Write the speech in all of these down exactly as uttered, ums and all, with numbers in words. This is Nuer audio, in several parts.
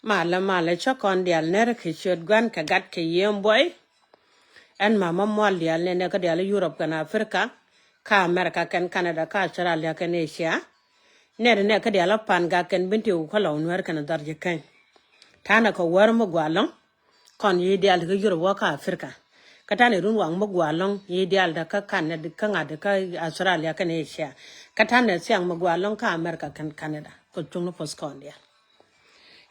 Malä malä, cä kɔn diaal nɛr kɛ ciöt Gua̱n kɛ Gat kɛ Yiëë Buɔy. Ɛn mamä mual diaal nɛnɛ kä diaal Yurop kɛnɛ Africa, kä America kɛnɛ Canada, kä Australia kɛnɛ Asia. Nɛr nɛ kä diaal Pan Gak kɛnɛ Bentiu kä Lɔw Nuɛr kɛnɛ Dhɔr Ji̱ Käny. Ta̱nɛ kɛ wäär mi gɔaa ɛlɔ̱ŋ. Kɔn yiëë diaal ti kä Yurop wä kä Africa. Kä ta̱nɛ run waŋ mi gɔaa ɛlɔ̱ŋ yiëë diaal ti kä Canada, kä ŋa̱t kä Australia kɛnɛ Asia. Kä ta̱nɛ thiaŋ mi gɔaa ɛlɔ̱ŋ kä America kɛnɛ Canada. Kɛ cuŋni puɔ̱th kɔn diaal.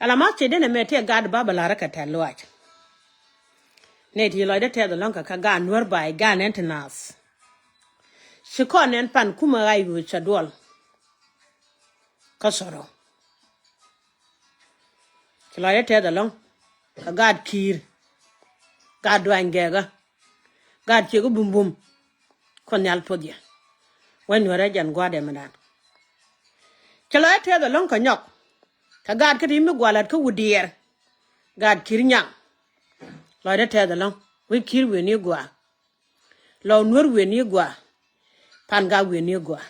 Ala ma thiecdä nɛmɛ tëë gaat ba bä la̱r kɛ tɛ̈th lɔaac. Nɛy ti lɔcdä tɛth ɛlɔ̱ŋ kɛ kɛ gaat Nuäär bay, gaat nɛn ti naath. Ci kɔn nɛn Pan kumɛ ɣa̱c ɣöö cɛ duɔl. Kä thɔrɔ. Ci lɔcdä tɛth ɛlɔ̱ŋ kɛ gaat Ki̱i̱r, gaat Duany Gɛɛkä, gaat Ciek Bumbum. Kuoth Nhial puɔth yɛ. Wec Nuäärä jɛn gua̱a̱r dɛmɛdan. Ci lɔcdä tɛth ɛlɔ̱ŋ kɛ nyɔk kɛ gaat kä ti mi gɔaa la̱t kä Wut Diɛɛr, gaat Ki̱i̱r Nyaŋ. Lɔcdä tɛth ɛlɔ̱ŋ, wec Ki̱i̱r wi̱i̱ ni gɔaa. Lɔw Nuäär wi̱i̱ ni gɔaa. Pan Gak wi̱i̱ ni gɔaa.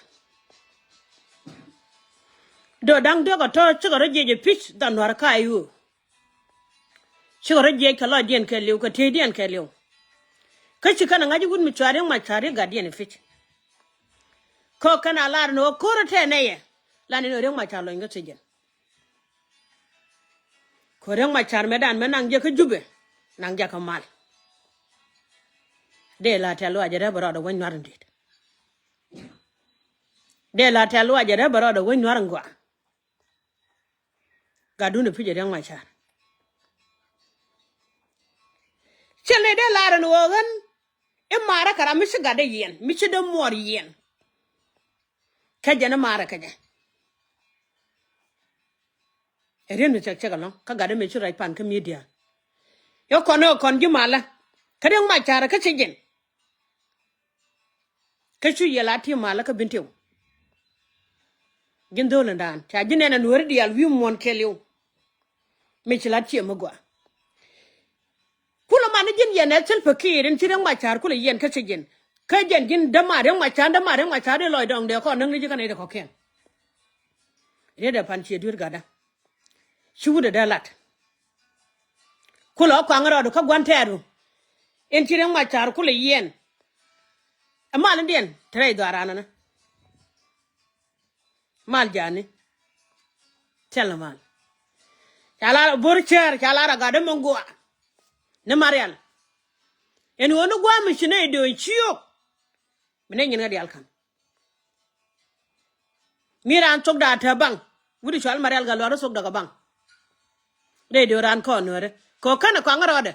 Do̱ da̱ŋ diɔ̱k ɛ tɔ̱ cikɛ rɔ jiɛc ɛ pi̱c dhan Nuäär kä i̱ ɣöö cikɛ rɔ jiɛc kɛ lɔcdiɛn kɛɛliw kɛ tieydiɛn kɛɛliw. Kä ci kɛn ɛ ŋa̱c i̱ wut mi cɔal Riek Macar i̱ gatdiɛn i̱ pi̱c. Kä kɛn a lar ni ɣöö ko̱r ɛ tɛɛnɛ yɛ la ni ni Riek Macar lɔny kä thiecdɛn. Kɛ Riek Macar mëëdan mëë naŋ jɛ kä Jubɛ, naŋ jɛ kä mal. Dee la tɛ̈th lɔaac rɛp rɔɔdɛ wec Nuäär in di̱i̱t. Dee la tɛ̈th lɔaac rɛp rɔɔdɛ wec Nuäär in gɔaa. Gatdun i̱ pi̱c ɛ Riek Macar. Cil ni dee lar ɛn ɣöö ɣän i̱ maarä kɛ ram mi ci gatdä yiɛn, mi ci dee muɔɔr yiɛn. Kä jɛn i̱ maarä kɛ jɛ. Ɛ riet mi cɛk cɛk ɛlɔ̱ŋ kä gatdä mi ci ruac Pan kä media. Yɔ kɔn ɛ kɔn ji̱ malä kä Riek Macar kä thiecdɛn. Kä cu yɛ la ti̱i̱ malä kä Bentiu. Ji̱n dho̱o̱l in daan ca ji̱ nɛn ɛ Nuääri diaal wi̱i̱ muɔ̱ɔ̱n kɛɛliw. Mi ci la tiɛm mi gɔaa. Kulɛ man ni ji̱n yɛn ɛ Salva Kiir in ci Riek Macar kulɛ yiɛn kä thiecdɛn. Kä jɛn ji̱n däma Riek Macar, däma Riek Macar di lɔcdɔŋ dee kɔn näk ni ji̱ kä nɛy ti kɔ̱kiɛn. Riet ɛ Pan ciɛ dueer gatdä. Ci wutdä dee lat. Kulɛ ɣä kɔaŋ rɔɔdu kä gua̱n tɛɛdu. In ci Riek Macar kulɛ yiɛn. Ɛ mal in diɛn te rɛy dhɔaaran ɛnɛ. Mal ja̱a̱ni. Thilɛ mal. Ca lar a bo̱r cäär, ca lar a gatdä mi gɔaa. Ni Marial. Ɛn ɣöö ni gua̱a̱ mi ci nɛy dööny ciök. Mi nɛy nyin kä diaal ka̱n. Mi raan thok da̱a̱ te baŋ. Wut i̱ cɔal Marial Gatluak rɔ thok da̱a̱ kɛ baŋ. Rɛy dööran kɔn Nuäärä kɛ ɣöö känɛ kɔaŋ rɔɔdɛ.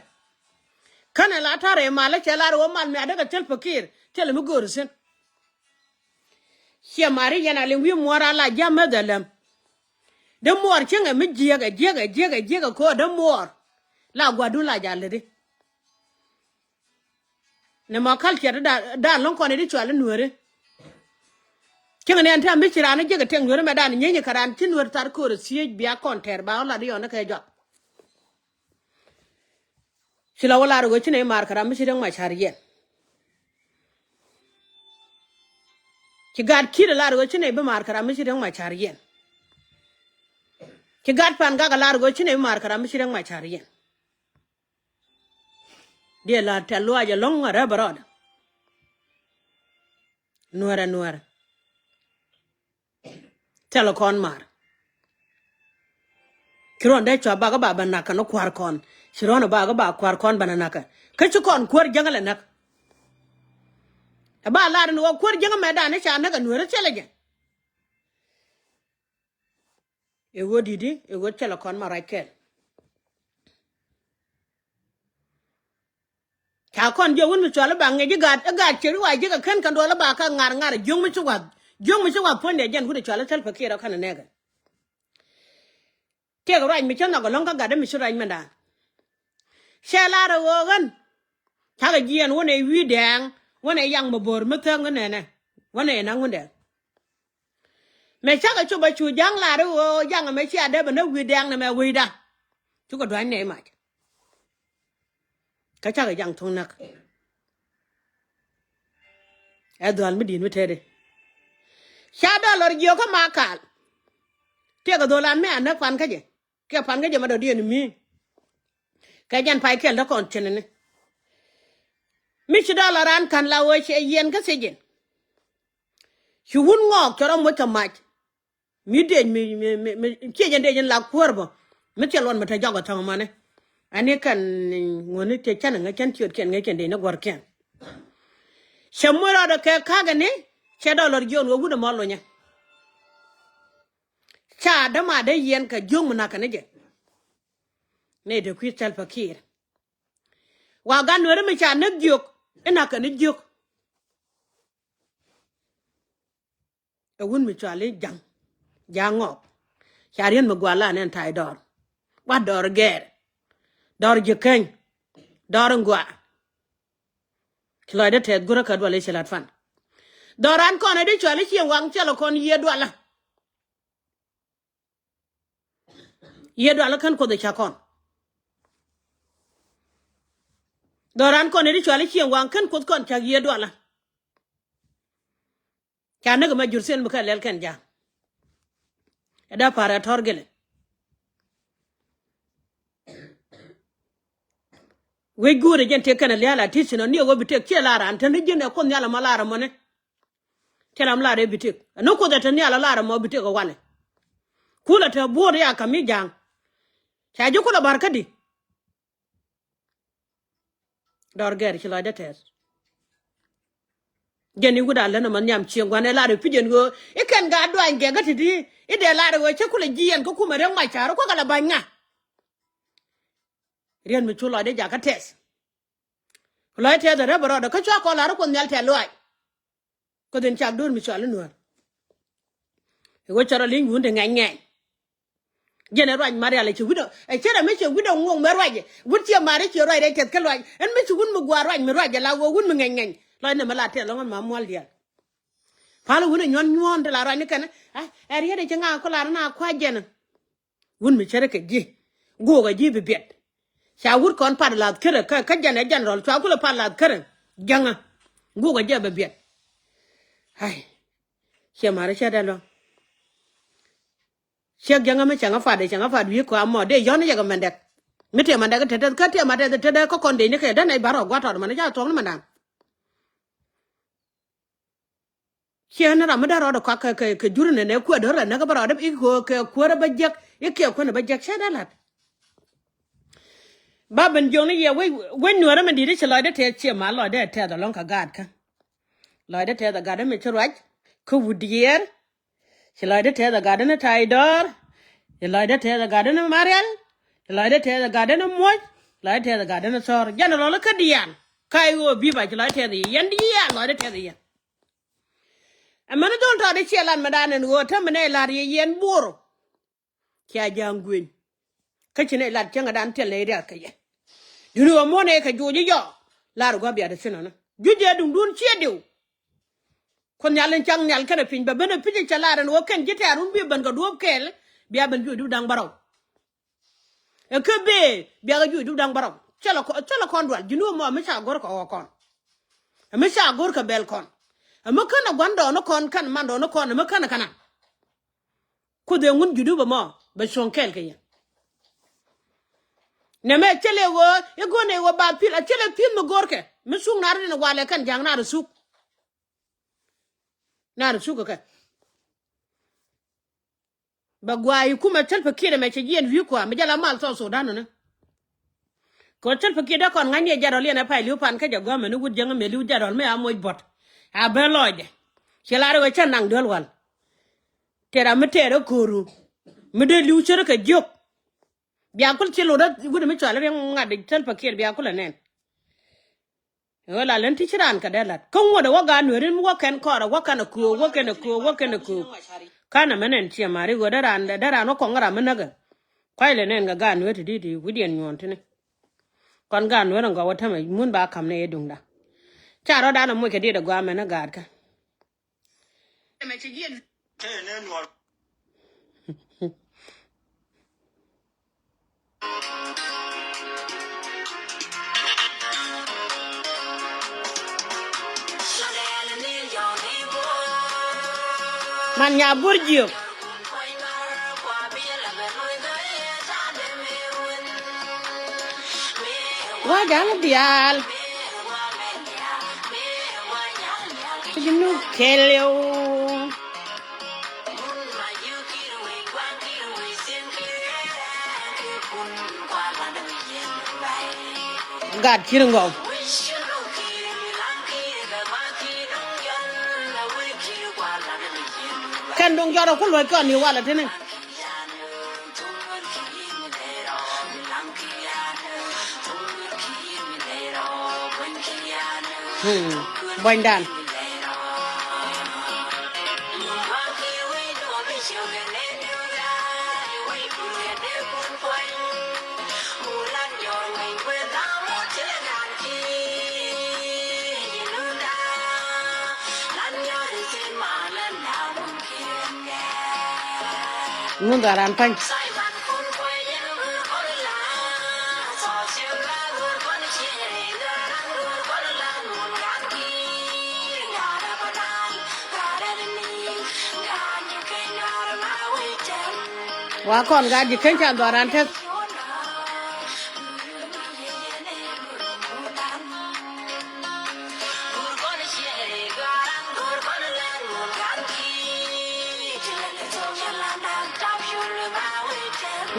Känɛ la ta̱rɛ malä cɛ lar ɣöö mal mi a dee kɛ Salva Kiir thilɛ mi göör thi̱n. Ciɛ mari yɛn a liŋ wi̱i̱ muɔɔr a la ji̱ a mäth ɛ läm. Dee muɔɔr cieŋɛ mi jiäkɛ jiäkɛ jiäkɛ jiäkɛ kɛ ɣöö dee muɔɔr. La gua̱dun la ja̱ lätdi. Nɛ mɔ culture da, da lɔ̱ŋ kɔn i̱ di cual i̱ Nuääri. Cieŋɛ ni ɛn tɛm bi ci raan i̱ jiäkɛ tiɛŋ Nuääri mɛ dan i̱ nyieny i̱ kɛ raan ci Nuäär thar köör i̱ thiec bia kɔn tɛɛr ba ɣän lat i̱ yɔn i̱ kɛ jɔak. Ci la wä lar i̱ ɣöö ci nɛy maar kɛ ram mi ci Riek Macar yiɛn. Ci gat Kiir lar i̱ ɣöö ci nɛy bi maar kɛ ram mi ci Riek Macar yiɛn. Ci gat Pan Gak lar i̱ ɣöö ci nɛy bi maar kɛ ram mi ci Riek Macar yiɛn. Diɛ la tɛ̈th lɔaac ɛlɔ̱ŋ a rɛp rɔɔdɛ. Nuäärä Nuäärä. Thilɛ kɔn maar. Ci ruɔ̱n dee cua bakɛ ba bɛ nakä ni kua̱r kɔn. Ci ruɔ̱n bakɛ ba kua̱r kɔn bɛ nakä. Kä ci kɔn kuäär jäŋä lɛ näk. Ɛ ba lar ni wä kuäär jäŋä mɛ dan ni ca näk ɛ Nuäärä thilɛ jɛ. Ɛ ɣöö di̱t i̱ ɛ ɣöö thilɛ kɔn ma ruac kɛl. Ca kɔn jiök wut mi cual i̱ ba ŋic i̱ gaat i̱ gaat ciek i̱ wa jiäk ɛ kän kɛn duɔl i̱ ba kä ŋa̱r ŋa̱r jiöŋ mi ci wath jiöŋ mi ci wath puɔ̱nydɛ jɛn wut i̱ cual i̱ Salva Kiir ɛ känɛ nɛɛkɛ. Tiɛɛk ruac mi cä nhɔk ɛlɔ̱ŋ kä gatdä mi ci ruac mindan. Cɛ lar ɛ ɣöö ɣän cakɛ jiɛɛn wänɛ wi̱i̱ dɛɛŋ wänɛ yaŋ mi bo̱o̱r mi thäk ŋä nɛnɛ wänɛ naŋ wundɛ. Mëë cakɛ cop a cu ja̱ŋ lar i̱ ɣöö ja̱ŋ ɛmɛ cia dee bɛ näk wi̱i̱ dɛɛŋ nɛmɛ wecda. Cukɛ dua̱ny nɛy mac. Kä cakɛ ja̱ŋ thuŋ näk. Ɛ dhua̱l mi di̱i̱t mi tëëdi. Ca dɔl lɔr jiök kä Makal. Tiɛkɛ dho̱l an mi a näk pan kä jɛ. Kiɛ pan kä jɛ ma dɔ̱diɛn mi. Kɛ jɛn pay kɛl dä kɔn cɛn ni. Mi ci dɔl a raan ka̱n la wee cɛ yiɛn kä thiec in. Ci wun ŋɔɔk cɛ rɔ moc kɛ mac. Mi dec mi, mi, mi, mi ciec in dec in la kuäär bä. Mi thil luɔn mi te jɔk a thäŋ mani. Ani kɛn ŋuɔni te cɛn ŋäc cɛn ciöt kiɛn ŋäc cɛn dec ni guɔ̱r kiɛn. Cɛ moc rɔɔdɛ kɛ ka̱kɛ ni cɛ dɔl lɔr jiɔn wee wun ɛmɔ lonyɛ. Ca däma dee yiɛn kɛ jiöŋ mi nakä ni jɛ. Nɛy te kui̱ Salva Kiir. Wa gan Nuɛri mi ca näk jiök inakɛ ni jiök. Ɛ wun mi cuali ja̱ŋ ja̱ŋ ŋɔk. Ca riɛn mi gua̱a̱ la nɛn ta̱a̱ dɔɔr. Wa dɔɔr gɛɛr. Dɔɔr ji̱ käny. Dɔɔr in gua̱a̱. Ci lɔcdä tɛth gurä kä dual i̱ ci la̱t fan. Dhɔran kɔn ɛ di cuali cieŋ waŋ cɛl ɛ kɔn yiëë dualä. Yiëë dualä kän Kuoth ɛ cak kɔn. Dhɔran kɔn ɛ di cuali cieŋ waŋ kän Kuoth kɔn cak yiëë dualä. Ca näk ɛmɛ jur thiɛn mi kɛ lɛl kɛn ja̱a̱ŋ. Ɛ dee pa̱r ɛ tɔ̱r gilɛ. Wec guurɛ jɛn tëk kɛn a lia̱a̱l a ti̱t thi̱n ɔ ni ɛ wä bi tëk ciɛ lar an tɛn ni ji̱n ɛ Kuoth nhial ɛmɔ lar ɛmɔni. Thilɛ am lar ɛ bi tëk ɛn ni Kuoth ɛ te nhial ɛ lar ɛmɔ bi tëk ɛ walɛ. Kulɛ te buɔ̱ɔ̱t ya ka̱m mi ja̱a̱ŋ. Ca ji̱ kulɛ ba̱r kädi. Dɔr gɛr ci lɔcdä tɛth. Jɛn i̱ wut a län ɛmɔ nhiam cieŋ gua̱n ɛ lar ɛ pi̱c ɛn ɣöö i̱ kɛn gaat duany gɛk kä ti̱ti̱ i̱ dee lar ɛ ɣöö cä kulɛ ji̱ yɛn kä kumɛ riäŋ mac ca̱r ɛ kuäk ala ba̱ny ŋa. Riɛn mi cu lɔcdä jakä tɛth. Lɔc tɛth ɛ rɛp ɛ rɔɔdɛ kä cua kɔn lar ɛ Kuoth nhial tɛth luaac. Kuoth in cak duer mi cual i̱ nuäär. Ɛ wä cɔr a li̱ny wun te ŋɛny ŋɛny. Jɛn ɛ ruac Marial ɛ ci wi̱dɔ ɛ cɛ rɛ mi cɛ wi̱dɔ ŋuɔ̱ŋ mɛ ruac. Wut ciɛ mari ciɛ ruac rɛ tɛth kä luac ɛn mi ci wun mi gua̱a̱r ruac mi ruac ɛ la wä wun mi ŋɛny ŋɛny. Lɔc nɛ mɛ la tɛth lɔŋ ɛn ma mual diaal. Pal wun ɛ nyuɔ̱n nyuɔ̱n te la ruac ni kɛn ɛ riet ɛ ci ŋa̱a̱ kɔ la rɛ na kua̱c jɛn. Wun mi cärä kɛ ji̱ guɔkɛ ji̱ bi biɛt. Ca wut kɔn pat lath kärä kä kä jɛn ɛ general cua kulɛ pat lath kärä. Jäŋä guɔkɛ ji̱ ɛ bi biɛt. Ai. Ciɛ ma̱rä cɛ dee luäŋ. Ciɛ jäŋä mi cäŋä pat ɛ cäŋä pat wi̱i̱ kɔam mɔ dee yɔ̱n yɛ kɛ mɛndɛk. Mi tëë mɛndɛk ɛ teteth kä tëë mɛndɛk teteth kä kɔn dee ni kɛ dee nɛy bärɔk gua̱t tɔt mɛn ca thuɔ̱k ni mɛndan. Ciɛ ni ram mi dee rɔɔdɛ kɔak kɛ kɛ kɛ juri nɛnɛ kuɛ do̱r ɛ näk bä rɔɔdɛ i̱ kɛ kuäärä bä jiäk i̱ kiɛ kuänɛ bä jiäk cɛ dee la̱t. Ba ben jiɔkni yɛ wec wec nuäärä mi di̱t i̱ ci lɔcdä tɛth ciɛ ma lɔcdä ɛ tɛth ɛlɔ̱ŋ kɛ gaatkä. Lɔcdä tɛth ɛ gatdä mi ci ruac kä wut diɛɛr. Ci lɔcdä tɛth ɛ gatdä ni ta̱y dɔ̱r. Ci lɔcdä tɛth ɛ gatdä ni Marial. Ci lɔcdä tɛth ɛ gatdä ni Muɔ̱c. Lɔcdä tɛth ɛ gatdä ni Thɔr jɛn ɛ lɔl i̱ kä diaal. Ka i̱ ɣöö bi̱i̱ ba ci lɔcdä tɛth i̱ yɛn diaal lɔcdä tɛth i̱ yɛn. Ɛmɛn dhɔl tɔt i̱ ciɛ lat mɛ dan ɛn ɣöö tämɛ nɛ lar yɛ yɛn Bor. Cia ja̱a̱ŋ gui̱n kä ci nɛ lat cäŋɛ dan thil nɛ riath kɛ yɛ. Duni ɣöö muɔ̱n ɛ kɛ juuc i̱ yɔ lar gua̱ biat ɛ thin ɔnä juc ɛ duŋdun ciɛ diw. Ku nhial in cak nhial kɛnɛ piny bɛ ben ɛ pi̱c in cɛ lar ɛn ɣöö kɛn ji̱ tɛ̈r wun bi ben kɛ duɔ̱ɔ̱p kɛɛl. Bia ben juuc dup da̱ŋ bärɔw. Ɛ kä bee biakɛ juuc dup da̱ŋ bärɔw. Cä lɛ kɔn dual ji̱n wä mɔ mi ca go̱r kɛ ɣɔɔ kɔn. Ɛ mi ca go̱r kɛ bɛl kɔn. Ɛ mi känɛ gua̱ndɔɔŋni kɔn kän mandɔɔŋni kɔn ɛ mi känɛ känɛ. Kuoth ɛ ŋun juuc dup ɛmɔ bɛ cuɔ̱ŋ kɛɛl kɛ yɛn. Nɛmɛ cä lɛ ɣöö i̱ go̱n ɛ ɣöö ba pi̱l a cä lɛ pi̱l mi go̱rkɛ mi thuk nar in walɛ kɛn ja̱ŋ nar thuk. Nar thuk kɛ kɛ. Bɛ gua̱a̱ i̱ kumɛ Salva Kiir ɛmɛ cɛ jiɛn wi̱i̱ kua mi jɛ la mal South Sudan ni. Kɛ ɣöö Salva Kiir dee kɔn ŋa̱cni ɛ jɛt rɔl yɛn ɛ pay li̱w pan kä jɛ gɔmɛ ni wut jiäŋä mëë li̱w jɛt rɔl mi a moc buɔt. A ben lɔcdɛ. Ci lar i̱ ɣöö cä naŋ duel wal. Tëë ram mi tëë rɔ ko̱o̱ru mi dee li̱w cärä kɛ jiök. Bia kul ci lot wut mi cual riɛŋ ŋa̱t Salva Kiir bia kul ɛ nɛn. Ɣöö la län ti ci raan kɛ dee la̱t kä ŋuɔ̱t ɛ wä gaat nueeri mi wä kɛn kɔɔr ɛ wä kɛn ɛ köök wä kɛn ɛ köök wä kɛn ɛ köök. Ka̱n ɛmɛ nɛn ciɛ mari ɣöö dee raan dee raan wä kɔŋ ram mi näk ɛ. Kuay lɛ nɛn kɛ gaat nueeri ti di̱t i̱ wi̱cdiɛn nyuɔ̱ɔ̱n tini. Kɔn gaat nueeri ŋɔw ɛ tämɛ mun ba ka̱m ni ɛ duŋda. Ca rɔ̱dan ɛ moc kɛ diet ɛ gɔaa mɛn ɛ gaatkä. Man nya bur jiök. Wa ja̱a̱ŋ diaal. Ji̱ nu kɛl yɛ o. Gat Ki̱i̱r Ŋɔw. Kɛn duŋ jɔt ɔ ku luɔ̱c kɔn ni walɛ tini. Hmm. Buɔ̱nydan. Ŋun dhɔran pa̱ny. Wa kɔn gat ji̱ ken ca dhɔran teth.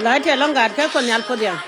Lɔc tɛl lɔŋ gat kɛ Kuɔth Nhial puɔth yɛn.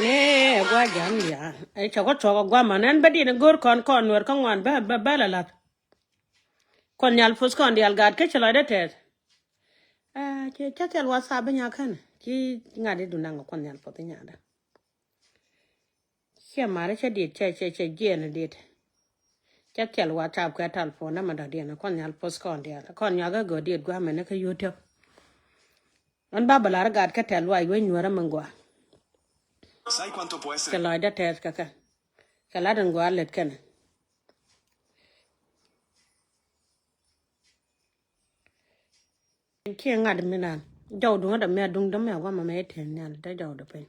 Nɛ gua jam ya. Ɛ cɛ kɔ tuɔk a gua man ɛn bä diɛn go̱r kɔn kɔn nuɛr kä ŋuan bä bä bä la lath. Kuɔth Nhial puɔth kɔn diaal gaat kä ci lɔcdä tɛth. Ɛ cɛ cä thil WhatsApp bä nya kän ci ŋa̱t di dun daŋ Kuɔth Nhial puɔth inyadä. Ciɛ marä cä dit cɛ cɛ cɛ jiɛn dit. Cä thil WhatsApp kɛ telephone dämɛ dɔ̱diɛn Kuɔth Nhial puɔth kɔn diaal kɔn nyuakä gɔ̱ dit gua̱a̱mɛ ni kä YouTube. Ɣän ba bä lar gat kä tɛ̈th luaac wec nuäärä min gɔaa. Cɛ lɔcdä tɛth kä kɛ. Cɛ lat in gɔaa lät kɛnɛ. Kiɛ ŋa̱t mi nan jɔw duŋä dɛ mi a duŋ dä mi a guamɛ mɛ i̱ tɛn nhial dä jɔw dɛ piny.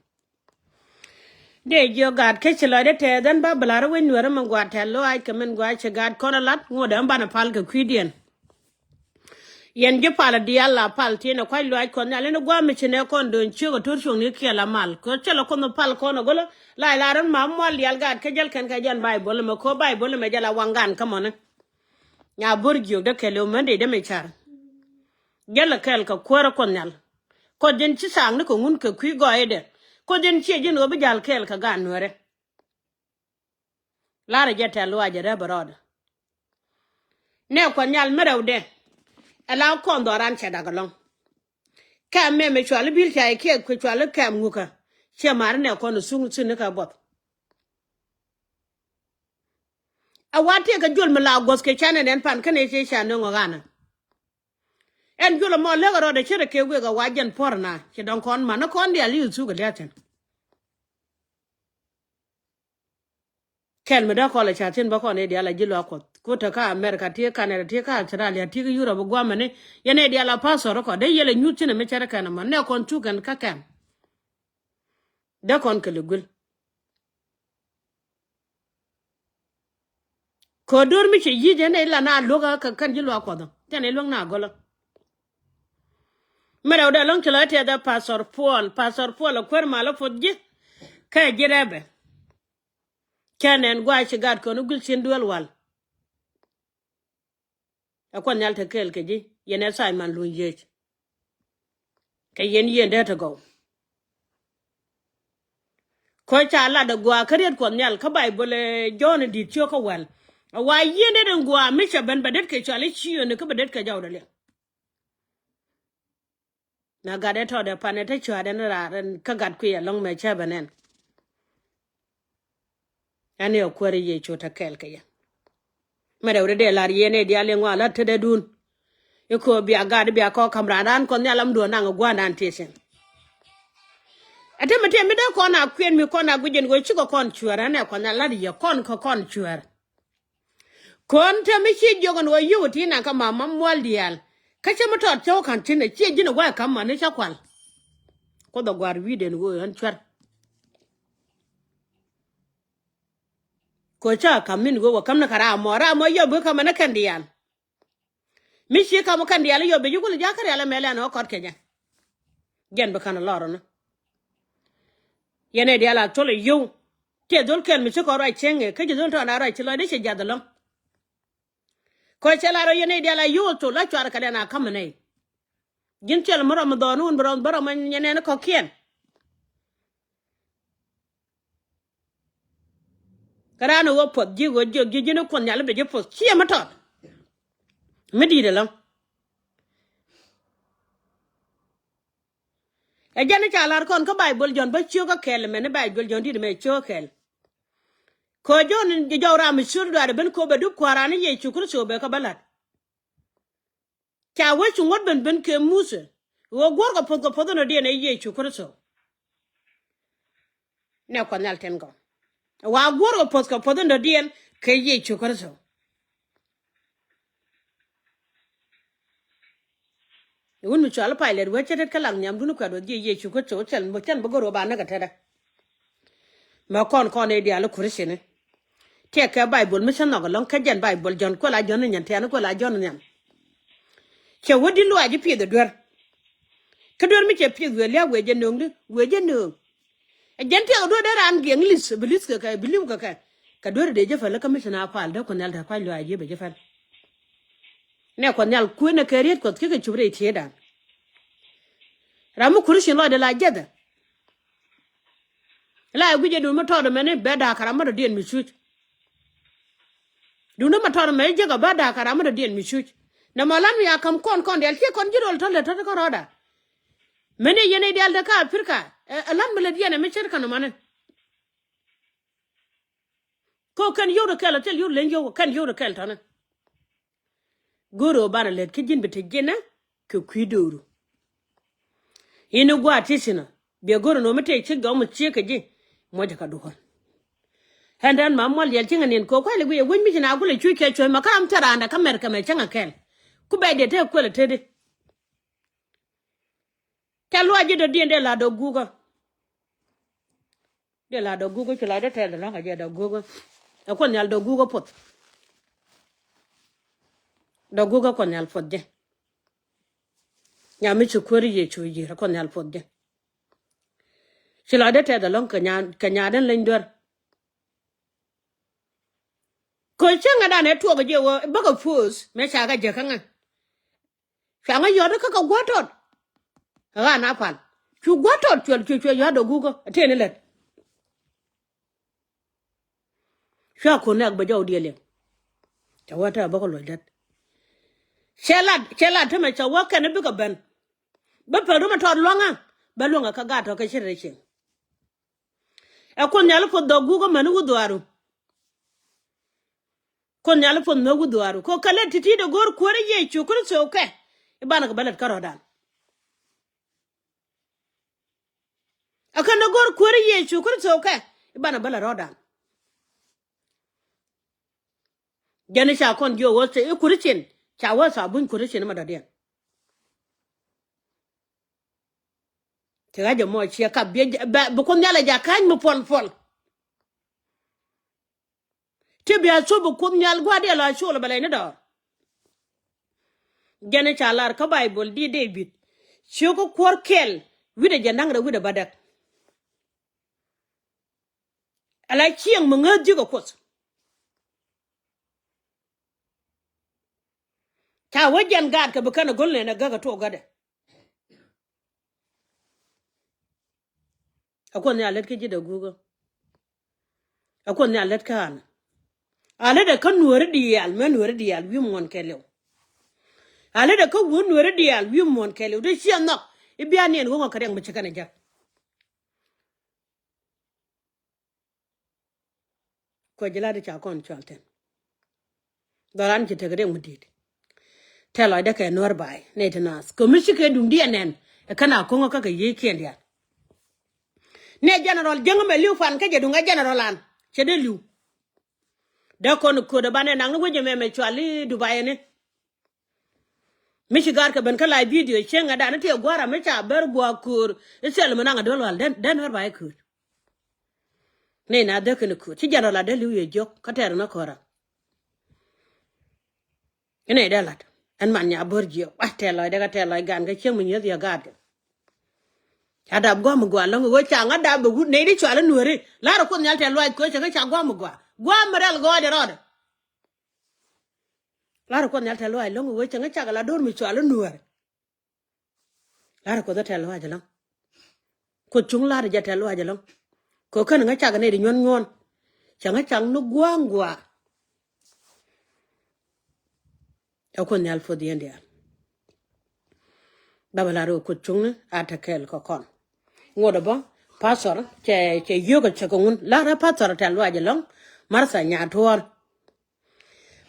Dee jiɔ gaat kä ci lɔcdä tɛth ɛn ba bä lar wec nuäärä min gɔaa tɛ̈th luaac kɛ min gɔaa ci gaat kɔn a lat ŋuɔ̱t ɛn banɛ pal kɛ kui̱diɛn. Yɛn ji̱ pal diaal la pal tin ɛ kuac luaac Kuɔth Nhial in gua̱a̱mɛ ci nɛ kɔn do̱n ciök ɛ to̱r cuɔ̱ŋni kiɛ la mal kɛ cä la Kuoth pal kɔn ɛ gɔlä. Lac la run ma mual diaal gaat kä jäl kɛn kɛ jɛn Baibol ɛmɛ kɛ Baibol ɛmɛ jɛ la waŋ gan kä mɔni. Nya bo̱r jiök dee kɛl ɛ män dee dee mi car. Jäl ɛ kɛl kɛ kuäärä Kuɔth Nhial. Kuoth ji̱n ci thaakni kɛ ŋun kɛ kui̱ gɔɔyädɛ. Kuoth ji̱n ciɛ ji̱n ɣöö bi ja̱l kɛɛl kɛ gaat nuäärä. Larɛ jɛ tɛ̈th luaacɛ rɛp ɛ rɔɔdɛ. Nɛ Kuɔth Nhial mi rɛwdɛ. Ɛ la kɔn dhɔran cɛ dak ɛlɔ̱ŋ. Kɛm mɛmɛ cuali bil ca ikiɛth kuɛ cuali kɛm ŋukä. Ciɛ mari nɛ kɔn thuŋ thi̱n ni kɛ buɔth. Ɛ wa tiɛɛk kɛ juɔl mi la guɔth kɛ canɛ nɛn pan kɛnɛ cɛ ca nöŋ ɛ ɣanɛ. Ɛn juɔl ɛmɔ lek ɛ rɔɔdɛ ce̱t ɛ kɛ wek ɛ wa jɛn puɔ̱r na ci dɔ̱ŋ kɔn man ni kɔn diaal i̱ thuk ɛ lia̱thi̱n. Kɛl mi dee kɔl ɛ ca thi̱n bä kɔn i̱ diaal a ji̱ luaak Kuɔth ku te kä America ti̱i̱ Canada ti̱i̱ kä Australia ti̱i̱ kä Europe guamɛni. Yɛn i̱ diaal a pastor kɔ dee yɛl ɛ nyuth thi̱n ɛ mi cɛr kɛn ɛmɔ nɛ kɔn thuk kɛn kä kɛn. Dee kɔn kɛ li guil. Kɛ do̱r mi cɛ yi̱c ɛn ila na luäk kä kɛn ji̱ luaak Kuɔth ɔ tɛn iluäŋ na gɔlä. Mi rɛwdɛ ɛlɔ̱ŋ ci lɔ tɛth ɛ Pastor Paul, Pastor Paul ɛ kuer mal ɛ puɔth ji̱. Kɛ ji̱ rɛpɛ. Cɛ nɛn gua̱a̱c ci gat kɔn i̱ guil cin duel wal. Ɛ Kuɔth Nhial te kɛɛl kɛ ji̱ yɛn ɛ Simon Luny Yiëëc. Kɛ yɛn yɛn dee te gɔw. Kä ca lat ɛ gua̱a̱ kä riet Kuɔth Nhial kä Baibol ɛ Jɔ̱ɔ̱n ɛ di̱t ciök kä wäl. Ɛ wa yɛn det in gua̱a̱ mi cɛ ben bɛ det kɛ cɔal i̱ ciööni kä bɛ det kɛ jɔwdɛ liŋ. Na gat ɛ tɔɔdɛ pan ɛ te cua̱a̱dɛ ni raar ɛn kä gat kui̱ ɛlɔ̱ŋ mɛ cä bɛ nɛn. Ɛn i̱ ɛ kuäär i̱ Yecu te kɛɛl kɛ yɛ. Mɛ rɛw dee dee lar yɛn ɛ diaal yɛn ŋuan lar tetdädun. I̱ köö bia gat bia kɔk ka̱m raan raan Kuɔth Nhial lam duɔ̱ɔ̱r naŋ ɛ gua̱a̱r dan tiecin. Ɛ te mi te mi dee kɔn a kuɛn mi kɔn a guic ɛn ɣöö cikɛ kɔn cuäär ɛn ɛ Kuɔth Nhial lat yɛ kɔn kä kɔn cuäär. Kɔn te mi ci jiök ɛn ɣöö yio̱w ɛ ti naŋ kä mam mam mual diaal. Kä cä mi tɔt cä wä ka̱n cin ɛ ciɛ ji̱n ɛ gua̱a̱ ɛ ka̱m mani cä kual. Kuoth ɛ gua̱a̱r wi̱i̱dɛn ɣöö ɛn cuäär. Kɛ ɣöö cä ka̱m min ɣöö wä ka̱m ni kɛ ram mɔ ram mɔ yio̱w bi ka̱m ɛn ɛ kɛn diaal. Mi ci ka̱m kɛn diaal i̱ yio̱w bi ji̱ kulɛ ja̱a̱k kä rial ɛmɛ lɛn ɣä kɔt kɛ jɛ. Jɛn bi ka̱n lɔr ɔnɔ. Yɛn ɛ diaal a thol ɛ yio̱w. Tiɛ dhol kɛl mi ci kɔn ruac cieŋ ɛ kä ji̱ dhol tɔɔna ruac ci lɔcdɛ ci jiath ɛlɔ̱ŋ. Kɛ ɣöö cɛ lar ɣöö yɛn ɛ diaal a yio̱w a thol a cuarɛ kɛ dɛn a ka̱m ɛnɛ. Ji̱n cɛl mi rɔm mi dhɔɔn wun bi rɔm bi rɔm nyɛ nɛn kɔ̱kiɛn. Kä raan ɛ ɣöö puɔth ji̱ ɣöö jiök ji̱ ji̱n i̱ Kuoth Nhial i̱ bi ji̱ puɔth ciɛ mi tɔt. Mi di̱i̱t ɛlɔ̱ŋ. Ɛ jɛn i̱ ca la̱r kɔn kä Bayböl Jɔ̱ɔ̱n bä ciök kä kɛl mɛn i̱ Bayböl Jɔ̱ɔ̱n di̱t mɛ ciök kä kɛl. Kɛ ɣöö Jɔ̱ɔ̱n in ji̱ jɔw ram mi ciöt duaar ɛ ben kööbɛ dup Kua̱ran i̱ Yecu Kritho bɛ kä bä la̱t. Ca wee ci ŋuɔ̱t ben ben kɛ Muthɛ. Ɣöö guɔ̱rkɛ puɔ̱th kɛ puɔ̱th in dɔ̱diɛn ɛ Yecu Kritho. Nɛ Kuɔth Nhial tin gɔw. Wa guɔ̱rkɛ puɔ̱th kɛ puɔ̱th in dɔ̱diɛn kɛ Yecu Kritho. Wun mi cɔal i̱ Pailat wee cä tet kä lak nhiamdun i̱ kuɛ̈t wä jiɛ Yecu Kritho cɛn cɛn bä go̱r wä ba näk ɛ tetdä. Mɛ kɔn kɔn i̱ diaal i̱ Kurithini. Tiɛɛkɛ Bayböl mi cä nhɔk ɛlɔ̱ŋ kä jɛn Bayböl Jɔ̱ɔ̱n kuɛ la Jɔ̱ɔ̱n ni nyan tiani kuɛ la Jɔ̱ɔ̱n ni nhiam. Cɛ wä di luaac i̱ pieth ɛ duer. Kä duer mi cɛ pieth wëë lia̱a̱ wëë jɛ nööŋdi wëë jɛ nööŋ. Ɛ jɛn tiɛɛk ɛ duer dee raan giɛŋ li̱th bi li̱th kɛ kɛ bi li̱w kɛ kɛ. Kɛ duer dee jɛ päl i̱ kä mi ci na pal dee Kuoth Nhial te kua̱c luaac ji̱ bɛ jɛ päl. Nɛ Kuɔth Nhial kuënɛ kɛ riet Kuɔth kikɛ cup rɛy tieedan. Ram mi Kurithini lɔcdɛ la jiɛthɛ. La ɛ guic ɛ duun mi tɔɔt ɛmɛni bɛ da̱a̱k kɛ ram mi dɔ̱diɛn mi cuc. Duundä ma tɔt mɛ jiäk a bä da̱a̱k kɛ ram mi dɔ̱diɛn mi cuc. Nɛ mɔ lan mi a ka̱m kɔn kɔn diaal ciɛ kɔn ji̱ rol tɔ̱ lɛ tɔ̱ kä rɔɔda. Mɛn i̱ yɛn i̱ diaal te kä Aprika ɛ lan mi lät yɛn ɛ mi ce̱tkɛ nɔmɔni. Kä kɛn yio̱w rɛ kɛl ɔ thil yio̱w leny yio̱w kɛn yio̱w rɛ kɛl tɔ̱nɛ. Go̱o̱r ɣöö banɛ lät kä ji̱n bi te ji̱nä kɛ kui̱ dööru. Yɛn i̱ gua̱a̱th ti thi̱n ɔ biɛ go̱o̱r ɣöö mi tëë ciek jɔk mi ciek kɛ ji̱. Muɔcɛ kɛ duɔ̱ɔ̱r. Ɛn dɛn ma muɔl yɛl cieŋ ɛ niɛn kɛ ɣöö kua̱c lɛ guic ɛ wec mi ci na gulɛ cuc kɛ cuɔ̱c ma kä ram cɛ raandɛ kä Mɛrkɛ mɛ cäŋ ɛ kɛl. Ku bɛc dee te kuël ɛ tetdi. Ca luaac ji̱ dɔ̱diɛn dee la̱t dɔ̱ guukä. Dee la dɔ̱ gukä ci lɔcdä tɛth ɛlɔ̱ŋ kɛ jɛ dɔ̱ gukä. Ɛ Kuoth Nhial dɔ̱ gukä puɔth. Dɔ̱ gukä Kuoth Nhial puɔth jɛ. Nya mi ci kuäär Yecu yiër ɛ Kuoth Nhial puɔth jɛ. Ci lɔcdä tɛth ɛlɔ̱ŋ kɛ nya kɛ nyaadän leny duer. Kɛ cäŋɛ dan ɛ tuɔɔk jɛ wä bäkɛ puɔth mɛ ca kɛ jɛ kä ŋä. Cuaŋä yɔt kä kɛ gua̱a̱t tɔt. Ɣa̱a̱n a pal cu gua̱a̱t tɔt cuɛl cuɛ cuɛ yɔt dɔ̱ gukä tëë ni lät. Cua kun nɛk bɛ jɔw diɛl yɛ. Cɛ wä tɛ bä kä luɔc lät. Cɛ lat cɛ lat tämɛ cɛ wä kɛn bikɛ ben. Bä pek ri mɛ tɔt luaŋä bä luäŋä kä gaat tɔ̱ kɛ ci rɛy cieŋ. Ɛ Kuoth Nhial puɔth dhɔk gukä män wä dhuaaru. Kuoth Nhial puɔth män wä dhuaaru kɛ kɛ lät ti̱ti̱ dee go̱o̱r kuäärä Yecu Kritho kɛ. I̱ banɛ kɛ bä lät kärɔ̱dan. Ɛ kɛn dee go̱o̱r kuäärä Yecu Kritho kɛ i̱ banɛ bä lät rɔ̱dan. Jɛn i̱ ca kɔn jiök wä i̱ Kuricin ca wä thabuny Kuricin mɛ dɔ̱diɛn. Ti ɣa̱c ɛmɔ ciɛ kap bi Kuoth Nhial ɛ ja̱ ka̱ny mi puɔl puɔl. Ti bia thop bi Kuoth Nhial gua̱a̱r diɛ la col bɛ lɛy ni dɔɔr. Jɛn ca lar kä Baibol di Dee-bid. Ciök kä kuäär kɛl wi̱cdɛ jɛ naŋ rɛ wi̱cdɛ bädäk. Ala cieŋ mi ŋääth ji̱ kɛ Kuoth. Ca wä jɛn gaatkɛ bi kɛn ɛ go̱l nɛn ɛ gäk ɛ tuɔɔk gätdɛ. Ɛ Kuoth Nhial lät kä ji̱ dee gukä. Ɛ Kuoth Nhial lät kä an. A lät ɛ kä nuääri diaal mɛ nuääri diaal wi̱i̱ muɔ̱ɔ̱n kɛɛliw. A lät ɛ kä wun nuääri diaal wi̱i̱ muɔ̱ɔ̱n kɛɛliw dee ciɛ nhɔk i̱ bia niɛn ɣöŋ ɛ kä riɛk mi ci kɛn ɛ jäk. Kuɛ ji̱ lat i̱ ca kɔn cual thi̱n. Dhɔran ci tekɛ riɛk mi di̱i̱t. Tɛl lɔcdɛ kɛ Nuäär ba̱a̱y nɛy ti naath kɛ mi ci kɛ duŋdiɛn nɛn. Ɛ kɛn a ko̱ŋä kä kɛ yiëëckiɛn diaal. Nɛ general jiäŋä mɛ li̱w pan kä jɛ duŋ ɛ general an cɛ dee li̱w. Dee kɔn kööt ɛ banɛ naŋ ni wec ɛmɛ mɛ cual i̱ Dubai ɛni. Mi ci ga̱a̱r kɛ ben kä live video cieŋ ɛ dan i̱ tiɛ gua̱a̱ra mi ca ber gua̱a̱ köör i̱ thil mi naŋ ɛ do̱l wal dee Nuäär ba̱a̱y köör. Nɛy na dee kɛn köör ci general a dee li̱w yɛ jiök kä tɛɛr ni kɔ̱ra. Inɛ dee lat ɛn man nya bär jiɛ wa tɛl lɔcdɛ kä tɛl lɔc gan kä cieŋ mi nyieth yɛ gaatkɛ. Ca dap gua̱a̱m mi gua̱a̱ lɔ̱ŋ i̱ ɣöö ca ŋä dap bɛ wut nɛy di cual i̱ Nuääri. La̱rä Kuoth Nhial tɛl luaac köö cɛ kä ca gua̱a̱m mi gua̱a̱. Gua̱a̱m mi rɛl gɔɔydɛ rɔɔdɛ. La̱rä Kuoth Nhial tɛl luaac lɔ̱ŋ i̱ ɣöö cɛ ŋä cak la do̱r mi cual i̱ Nuääri. La̱rä Kuoth ɛ tɛl luaac ɛlɔ̱ŋ. Kuoth cuŋ la̱rä jɛ tɛl luaac ɛlɔ̱ŋ. Kɛ kän ŋä cak nɛy di nyuɔ̱n nyuɔ̱n. Cɛ ŋä cak ni gua̱a̱ŋ gua̱a̱. Ɛ Kuoth Nhial puɔth yɛn diaal. Dapɛ la̱rä Kuoth cuŋni a te kɛɛl kɛ kɔn. Ŋot ɛ bä pastor cɛ cɛ yio̱k ɛ cɛ kɛ ŋun la̱rä pastor tɛl luaac ɛlɔ̱ŋ. Martha Nyatuɔɔr.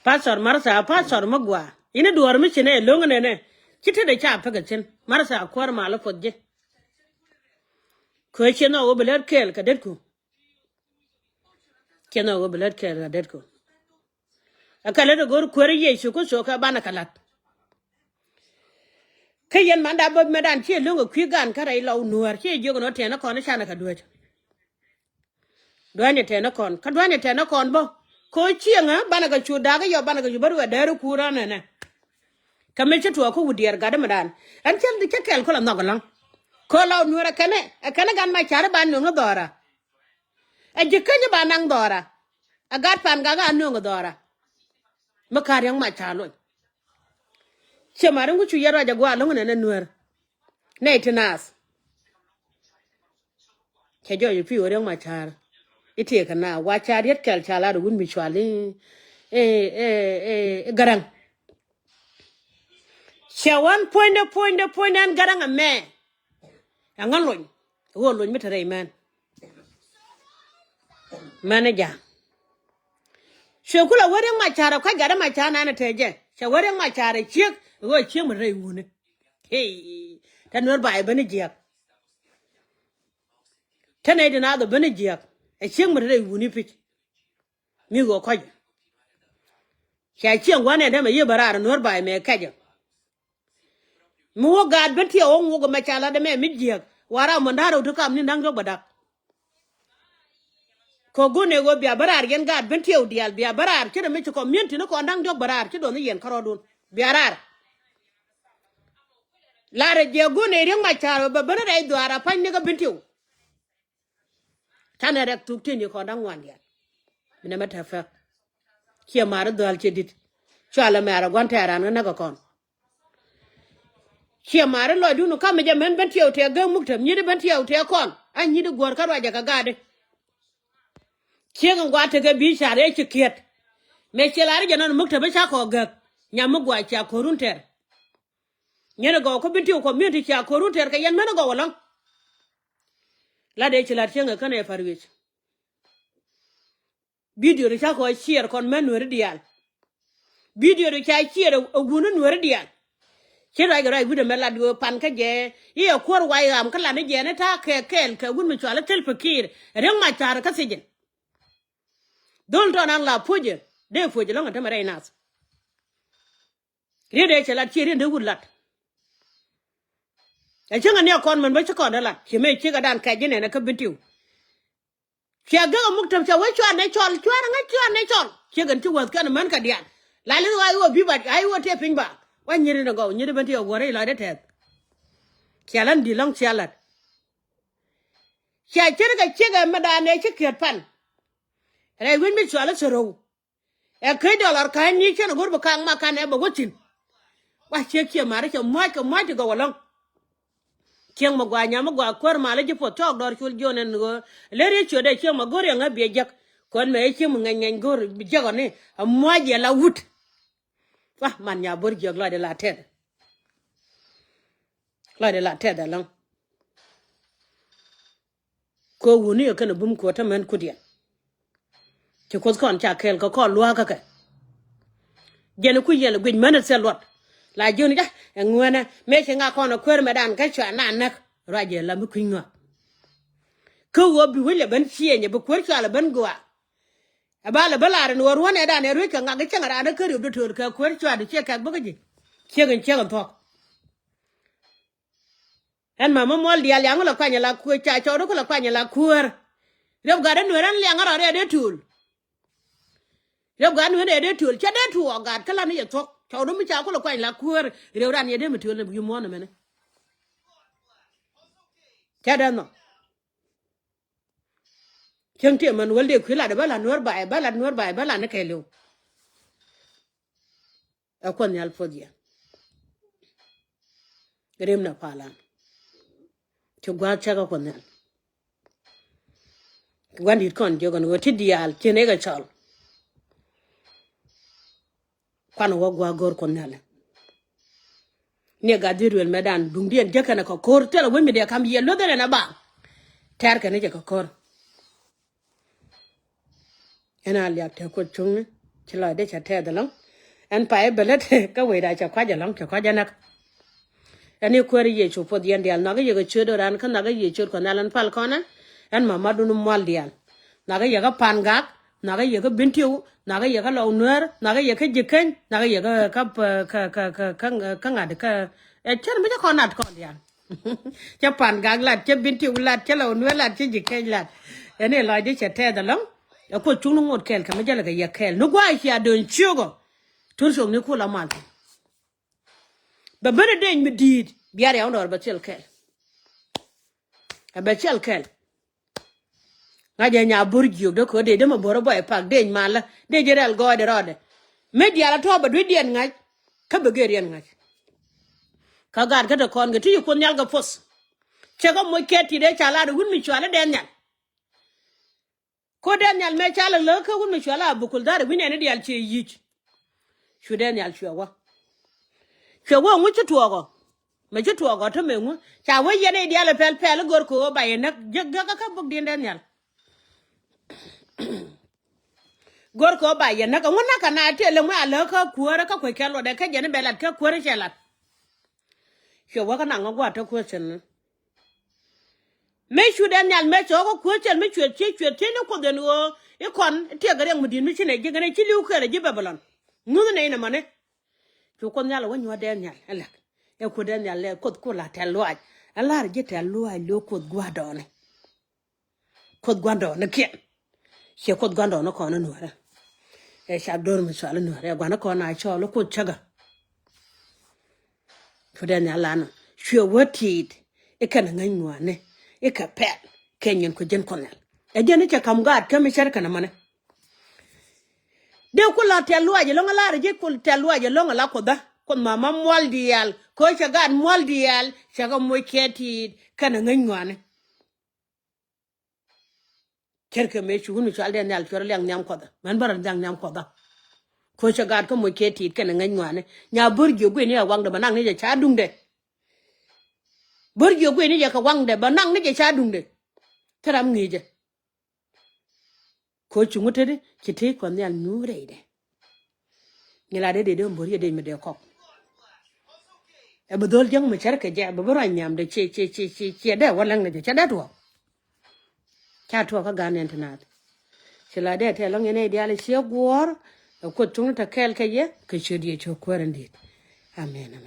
Pastor Martha, pastor mi gua. Ini duɔr mi ci nɛ loŋ nɛnɛ. Ci tetdɛ ca pek a cin. Martha kuäär mal puɔth ji̱. Kö ci nɔ wä bi lät kɛɛl kɛ detku. Ci nɔ wä bi lät kɛɛl kɛ detku. Ɛ kɛ lät ɛ go̱r kuäär Yecu Kritho kɛ banɛ kɛ la̱t. Kä yɛn man da bä mɛ dan ci loŋ ɛ kui̱ gan kä rɛy lɔw Nuäär ci jiök nɔ tɛn ɛ kɔn canɛ kɛ duec. Dua̱ny tɛn ɛ kɔn kä dua̱ny tɛn ɛ kɔn bä. Ko cieŋä banɛ kɛ cu dakä yɔ banɛ kɛ cu bä ruɛ dɛɛri kuur ɛ nɛnɛ. Kä mi ci tuɔɔk kä wut diɛɛr gatdä mi dan ɛn cä cä kɛl kulɛ nhɔk ɛlɔ̱ŋ. Ko la Nuäär ɛ kɛnɛ ɛ kɛnɛ gan ma ca̱ri ba nöŋ ni dhɔra. Ɛ ji̱ käny ba naŋ dhɔra. Ɛ gat pan gak a nöŋ dhɔra. Mi ka̱r yäŋ ma ca̱r loc. Ciɛ ma rin ku cu yɛ ruac ɛ gua̱a̱ lo̱ŋ nɛnɛ Nuäär. Nɛy ti naath. Cɛ jɔc i̱ pi̱i̱ wä Riɛk Macar. I̱ tiɛɛkɛ na wa ca riet kɛl ca lar wun mi cual i̱ i̱ i̱ i̱ Garaŋ. Cɛ wan puɔ̱nydɛ puɔ̱nydɛ puɔ̱nydɛ ɛn Garaŋ ɛmɛ. Ɛŋa lony ɣöö lony mi te rɛy mɛn. Mɛn ɛ ja̱a̱ŋ. Cuɛ kulɛ wä Riɛk Macar ɛ kua̱c gatdä Macar nanɛ te jɛ cɛ wä Riɛk Macar ɛ ciek ɣöö ciek mi te rɛy wuni. Hee. Te Nuɛr ba ɛ ben i̱ jiäk. Te nɛy ti naath ɛ ben i̱ jiäk. Ɛ ciek mi te rɛy wuni pi̱c. Mi ɣöö kɔc. Ca cieŋ gua̱n ɛn täämɛ yiëë bä raar Nuäär ba ɛ mɛ kɛcä. Mi wä gaat ben tiɛw wä ŋuɔk ɛmɛ ca lat ɛmɛ mi jiäk wa ram mɔn da̱r rɛw ti kam ni da̱ŋ diɔ̱k bä dak. Kɛ go̱n ɛ ɣöö bia bä raar yɛn gaat ben tiɛw diaal bia bä raar ce̱t ɛmɛ ci community ni kɔn da̱ŋ diɔ̱k bä raar ci duɔth ni yɛn kärɔɔdun bia raar. Lar ɛ jɛ go̱n ɛ Riɛk Macar bɛ ben rɛy dhuaar a pa̱ny ni kä ben tiɛw. Canɛ rɛk thuk ti̱n i̱ kɔn da̱ŋ ŋuan diaal. Minɛ mɛ tɛpɛ. Ciɛ ma̱a̱ri dhɔaal ciɛ di̱t. Cualɛ mɛɛr ɛ gua̱n tɛɛr an kä näk ɛ kɔn. Ciɛ ma̱a̱ri lɔcdun ɔ kamɛ jɛ mɛn ben tiɛw tɛɛ gek muktäp nyi̱t ben tiɛw tɛɛ kɔn a nyi̱t guäär kä ruacɛ kɛ gaatdi. Ciek in gua̱a̱r tekɛ bi̱i̱ ca̱r ëë ci kiɛt. Mëë ciɛ la̱r jɛ nɔn muktäp i̱ ca kɔ gäk. Nyam mi gua̱a̱r cia ko̱run tɛr. Nyɛn ɛ gɔw kä bin tiw community cia ko̱run tɛr kɛ yɛn mɛn ɛ gɔw ɛlɔ̱ŋ. Lat ëë ci la̱r cieŋ ɛ känɛ pa̱r wi̱c. Bidio di ca kɔ ciɛɛr kɔn mɛ nueeri diaal. Bidio di ca ciɛɛr ɛ wuni nueeri diaal. Ci ruac kɛ ruac wi̱cdɛ mɛ lat ɣöö pan kä jɛ i̱ ɛ kuäär wac ɣam kä lat ni jɛ ni ta̱a̱ kɛ kɛɛl kɛ wut mi cual i̱ thil pikir. Riäŋ mac ta̱a̱r kä thijin. Dhol tɔn an la puɔ̱cɛ dee puɔ̱cɛ lɔ̱ŋ ɛ tämɛ rɛy nath. Riet dee cɛ lat ciɛ riet dee wut lat. Ɛ cäŋ ɛ ni ɛ kɔn mɛn bä ci kɔn dee lat ci mëë ciek ɛ dan kɛc ji̱ nɛn ɛ kä bin tiw. Cia gek ɛ muk tem cia wee cuan nɛ cɔl cuan ɛ ŋäc cuan nɛ cɔl ciek ɛn ci wäth kɛn män kɛ diaal. Lali ɣɔaa iwä bi̱ bat a iwä tiɛ piny ba wa nyiri ni gɔw nyiri ben tiɛ guɔ̱r i̱ lɔcdɛ tɛth. Cia län di̱t lɔ̱ŋ cia lat. Cia cir kɛ ciek ɛ mɛ daan nɛ ci kiɛt pan. Rɛy wi̱c mi cual i̱ thärow. Ɛ kec dɔlɔr ka̱ny ni cɛn ɛ go̱r bi ka̱a̱ŋ ma ka̱n ɛ bɛ wä thi̱n. Wa ciek ciɛ ma̱ri cɛ mua̱c kɛ mua̱c ti gɔw ɛlɔ̱ŋ. Cieŋ mi gua nyam mi gua kuäär mal ji̱ puɔth cɔɔk dɔɔr col jiɔn ɛn ɣöö ler yɛ ciötdɛ cieŋ mi go̱r yɛ ŋäth biɛ jiäk. Kuɛn mɛ yɛ cieŋ mi ŋɛny ŋɛny go̱r bi jiäk ɔni ɛ mua̱c yɛ la wut. Wa man nya bo̱r jiäk lɔcdɛ la tɛth. Lɔcdɛ la tɛth ɛlɔ̱ŋ. Kɛ wuni ɛ kɛn ɛ bum kuɔt tämɛn kut yɛn. Ci kuoth kɔn ca kɛɛl kɛ kɔn lua̱a̱kä kɛ. Jɛn ku yɛl guic mänä thil luɔt. La jiön ja ɛŋuänä mëë ci ŋa kɔn ɛ kuäär mɛ dan kä cua na näk. Ruac jɛ la mi kui̱ny ŋɔak. Kä ɣöö bi wec lɛ ben ciëëny ɛ bi kuäär cua lɛ ben gɔaa. Ɛ ba lɛ ben lar ɛn ɣöö ruɔ̱n ɛ dan ɛ ruec kɛ ŋak i̱ cäŋ raan ɛ kä riöp di tööl kɛ kuäär cua di ciɛ kɛk bäkä ji̱. Ciek in ciek in thuɔ̱k. Ɛn ma mä muɔl diaal yaŋ la kuany la kuäär ca cɔw di ku la kuany la kuäär. Riöp gat ɛn nueer ɛn liaŋ ɛ rɔ rɛɛ dee tööl. Riöp gat nueer ɛ dee tööl cɛ dee tuɔɔk gat kä lan i̱ cɛ thuɔ̱k cɔw di mi ca ku la kuany la kuäär. Riöp ran yɛ dee mi tööl ni bi muɔ̱ɔ̱n ɛmɛnɛ. Cɛ dee nhɔk. Cäŋ ti ɛmɛn wäl dee kui̱ lat ɛ bä lat nueer ba̱a̱ ɛ bä lat nueer ba̱a̱ ɛ bä lat ni kɛɛliw. Ɛ Kuoth Nhial puɔth yɛ. Rimnɛ palan. Ci gua̱a̱th cäkä Kuoth Nhial. Gua̱n di̱t kɔn jiök ɛn ɣöö ti diaal ci nɛy kɛ cɔl. Kuan wä gua̱a̱th go̱r Kuoth Nhial. Ni gat dhi̱t ruël mɛ dan duŋdiɛn jek kɛn kɛ ko̱r thilɛ wec mi dee kam yɛ lueth ɛn ɛn ɛ ba. Tɛr kɛn jɛ kɛ ko̱r. Ɛn a liak te Kuoth cuŋni ci lɔcdɛ cɛ tɛth ɛlɔ̱ŋ. Ɛn pay bɛ lät kä wecda cɛ kuac ɛlɔ̱ŋ cɛ kuac ɛ näk. Ɛn i̱ kuäär Yecu puɔth yɛn diaal nhɔakä yɛ kɛ ciöt do̱ran kä nhɔakä yɛ ciöt Kuɔth Nhial ɛn pal kɔnɛ. Ɛn mamatdun mual diaal nhɔakä yɛ kä Pan Gak, nhɔakä yɛ kä Bintiu, nhɔakä yɛ kä Lɔw Nuäär, nhɔakä yɛ kä Ji̱ Keny, nhɔakä yɛ kä kä kä kä kä kä ŋa̱t kä ɛ cär mi cä kɔn nat kɔn diaal. Cä Pan Gak lat, cä Bintiu lat, cä Lɔw Nuäär lat, cä Ji̱ Keny lat. Ɛn i̱ lɔcdɛ cɛ tɛth ɛlɔ̱ŋ. Ɛ Kuoth cuŋni ŋot kɛɛl kɛ mi jälɛ kɛ yɛ kɛɛl ni gua̱a̱c cia dööny ciökɔ. Tur cuɔ̱ŋni ku la mal thi̱n. Bɛ ben ɛ deny mi di̱i̱t bia riaw dɔɔr bɛ thil kɛɛl. Ɛ bɛ thil kɛɛl. Ŋa̱c ɛ nya bo̱r jiök dee köö dee dee mɛ bo̱r ɛ bɔy pak deny malä dee ji̱ rɛl gɔɔydɛ rɔɔdɛ. Mëë diaal ɛ tɔ̱ bɛ dui̱cdiɛn ŋa̱c. Kä bɛ gëëriɛn ŋa̱c. Kä gaat kä te kɔn kɛ ti ci Kuoth Nhial kɛ puɔth. Cɛ kɛ moc kɛ ti dee ca lat ɛ wut mi cual ɛ dee nhial. Ko Daniel mɛ ca lɛ lä kä wun mi cuɛ la bukul dhar wi̱n ɛn i̱ diaal ciɛ yic. Cu Daniel cuɛ wä. Cuɛ wä ŋu ci tuɔɔkɔ. Mɛ ci tuɔɔkɔ te mɛ ŋu ca wä yɛn i̱ diaal i̱ pɛl pɛl i̱ gör kɛ ɣöö ba yɛ näk jiäk gäkä kä buk di̱n Daniel. Gör kɛ ɣöö ba yɛ näk ɛŋu näk kɛ na tëë lɛ ŋuɛ a lä kä kuäärä kä kuec kɛ luɔtdɛ kä jɛn i̱ bɛ lat kä kuäärä cɛ lat. Cuɛ wä kä naŋ ŋä gua̱a̱t te kuäär cɛn ni. Mëë cu Daniel mëë cɔɔk kä kuäär cɛl mi cueth ciec cueth ciec ni Kuoth ɛn ɣöö i̱ kɔn tiɛɛk kɛ riɛk mi di̱i̱t mi ci nɛy ji̱ kɛn ɛ ci li̱w kɛɛl ɛ ji̱ Babilɔn. Ŋuth nɛy nɛ mani. Cu Kuoth Nhial ɛ wä nyuɔ̱th Daniel ɛ lɛk. Ɛ Kuoth Daniel lɛ Kuoth ku la tɛ̈th luaac. Ɛ la̱r ji̱ tɛ̈th luaac lo̱k Kuoth gua̱a̱r dɔɔni. Kuoth gua̱a̱r dɔɔni kiɛn. Ciɛ Kuoth gua̱a̱r dɔɔni kɔn i̱ nuäärä. Ɛ ca do̱r mi cual i̱ nuäärä ɛ gua̱a̱r ni kɔn a cɔɔl i̱ Kuoth cäkä. Cu Daniel lanɔ cuɛ wä ti̱i̱t i̱ kɛn ŋäc ŋuani i̱ kɛ pɛl kɛ nyin ku ji̱n Kuoth Nhial. Ɛ jɛn i̱ cɛ ka̱m gaat kä mi cär kɛn ɛmɔni. Dee ku la tɛ̈th luaac ɛlɔ̱ŋ ɛ lar ji̱ ku tɛ̈th luaac ɛlɔ̱ŋ ɛ la Kuoth ɛ Kuoth mama mual diaal kɛ ɣöö cɛ gaat mual diaal cɛ kɛ moc kɛ ti̱i̱t kɛn ŋäc ŋuani. Cärkɛ mëë cu wun mi cual Daniel cuɛ rɔ liak nhiam Kuɔth ɛ mɛn bä rɔ liak nhiam Kuɔth ɛ. Kɛ ɣöö cɛ gaat kä moc kɛ ti̱i̱t kɛn ŋäc ŋuani nya bo̱r jiök guic ni ɛ waŋdɛ bɛ naŋ ni jɛ ca duŋdɛ. Bo̱r jiök guic ni jɛ kɛ waŋdɛ bɛ naŋ ni jɛ ca duŋdɛ. Thil ram ŋi̱i̱cɛ. Kɛ ɣöö cuŋ i̱ tetdi ci tëë Kuɔth Nhial nyuur rɛydɛ. Nyi la dee dee dee bo̱r yɛ dee mi dee kɔk. Ɛ bi dho̱l jäŋ mi cär kɛ jɛ ɛ bi bi ruac nhiamdɛ ciɛ ciɛ ciɛ ciɛ ciɛ dee wä läŋ ni jɛ cɛ dee tuɔɔk. Ca tuɔɔk kä gan nɛn ti naath. Ci la dee tɛl lɔ̱ŋ yɛn ɛ diaal ciɛ guɔ̱ɔ̱r. Ɛ Kuoth cuŋni te kɛɛl kɛ yɛ kɛ ciöt yɛ cio̱k kuäär in di̱i̱t. Amen.